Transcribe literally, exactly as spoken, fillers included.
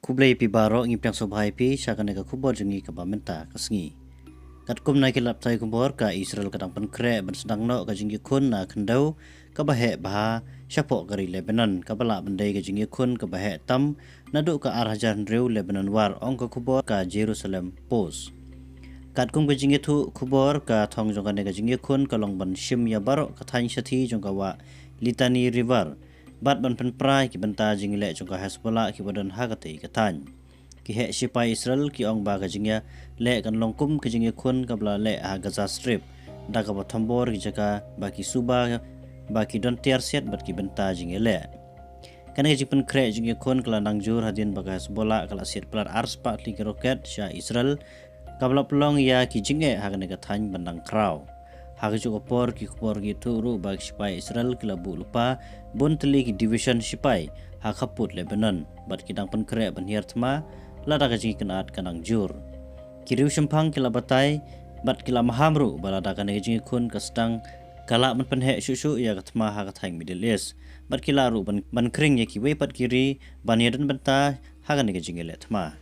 Khublei phi baroh, ngi pdiang sngewbha ïa phi sha kane ka khubor jong ngi kaba mynta ka sngi. Katkum na ki lad pathai khubor, ka Israel ka dang pynkhreh ban sdang noh ka jingïakhun na khyndew kaba heh bha shapoh ka ri Lebanon, kaba lah ban dei ka jingïakhun kaba heh tam naduh ka ar hajar hynriew Lebanon War, ong ka khubor ka Jerusalem Post. Katkum ka jingïathuh khubor, ka thong jong kane ka jingïakhun ka long ban shim ïa baroh ka thaiñ shathie jong ka wah Litani River bad ban pynpra ïa ki bynta jingïaleh jong ka Hezbollah kiba don ha katei ka thaiñ. Ki heh shipai Israel ki ong ba ka jingïaleh kan long kum ka jingïakhun kaba la leh ha Gaza Strip, da kaba thombor ki jaka ba ki suba ba ki don tiar siat bad ki bynta jingïaleh. Kane ka jingpynkhreh jingïakhun ka la nang jur hadien ba ka Hezbollah ka la siat palat arspah tylli ki roket sha Israel, kaba la pynlong ïa ki jingeh ha kane ka thaiñ ban dang khraw. Ha kajuh ka por, ki khubor ki ïathuh ruh ba ki shipai Israel ki la buh lypa bun tylli ki division shipai ha khappud Lebanon, bad ki dang pynkhreh ban hiar thma lada ka jingïakynad ka nang jur. Ki riew shemphang ki la batai bad ki la maham ruh ba lada kane ka jingïakhun ka sdang, ka lah ban pynheh shuh shuh ïa ka thma ha ka thaiñ Middle East, bad ki lah ruh ban, ban khring ïa kiwei pat ki ri ban ïadon bynta ha kane ka jingïaleh thma.